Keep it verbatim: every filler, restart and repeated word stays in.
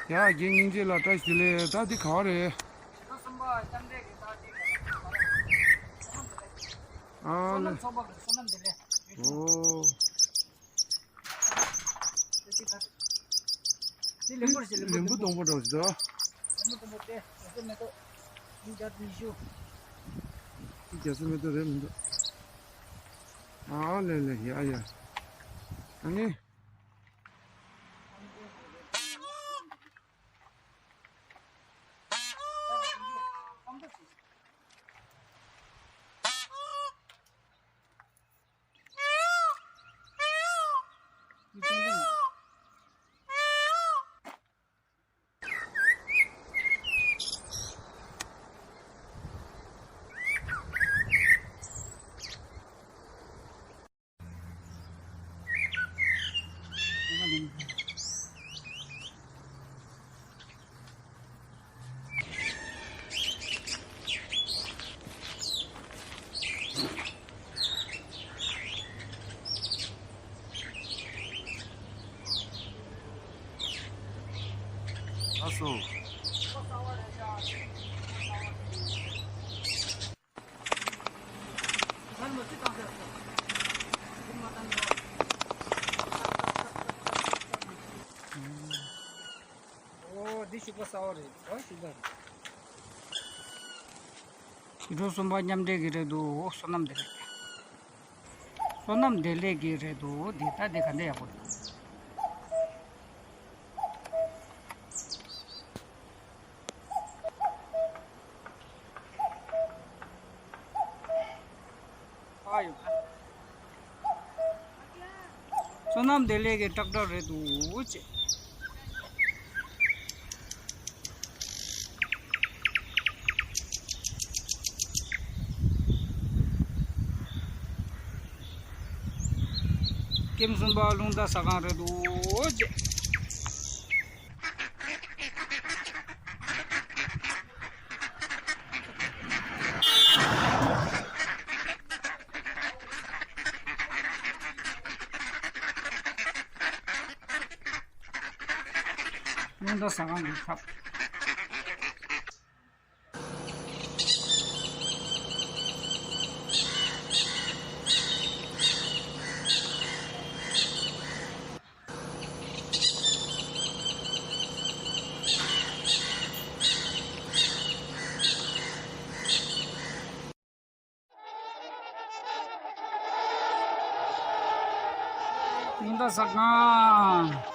ཡ། རྒན་སྙིང་རྗེ་ལགས་བཀྲ་ཤིས་བདེ་ལེགས། ད་འདི་ག་བ་རེད། ཨ་ལེ། ཨོ། ལེན་བུ་སྟོང་པོ་འདྲ་བོ་ཞིག་འདུག། ལེན་བུ་སྟོང་པོ་སྟེ་རྒྱ་ཚ་མེ་ཏོག་ཉིས་བརྒྱ་ཉི་ཤུ། འདི་རྒྱ་ཚ་མེ་ཏོག་རེད་མི་འདུག། ཨ་ལེ་ལེ། ཡ་ཡ། ཨ་ནི། ལགས་སོ། འོ། འདི་ཤུག་པ་གསར་པ་རེད། འོ། ཤུག་པ་རེད། ཕྱི་དྲོ་གསུམ་པ་མཉམ་འབྲེལ་གྱི་རེད་འདུག། འོ། བསོད་ནམས་བདེ་ལེགས། བསོད་ནམས་བདེ་ལེགས་ཀྱི་རེད་འདུག། འདི་ད་འདི་ག་འདྲ་ཡག་པོ་འདུག། ཨ་ཡོ། བསོད་ནམས་བདེ་ལེགས་ཀྱི་ཏྲག་ཏྲག་རེད་འདུག་ཅེས། ཀེམ་གསུམ་པ་རླུང་རྟ་ཟ་ཁང་རེད་འདུག་ཅེས། རླུང་རྟ་ཟ་ཁང་གི་ཁབ། རླུང་རྟ་ཟ་ཁང་།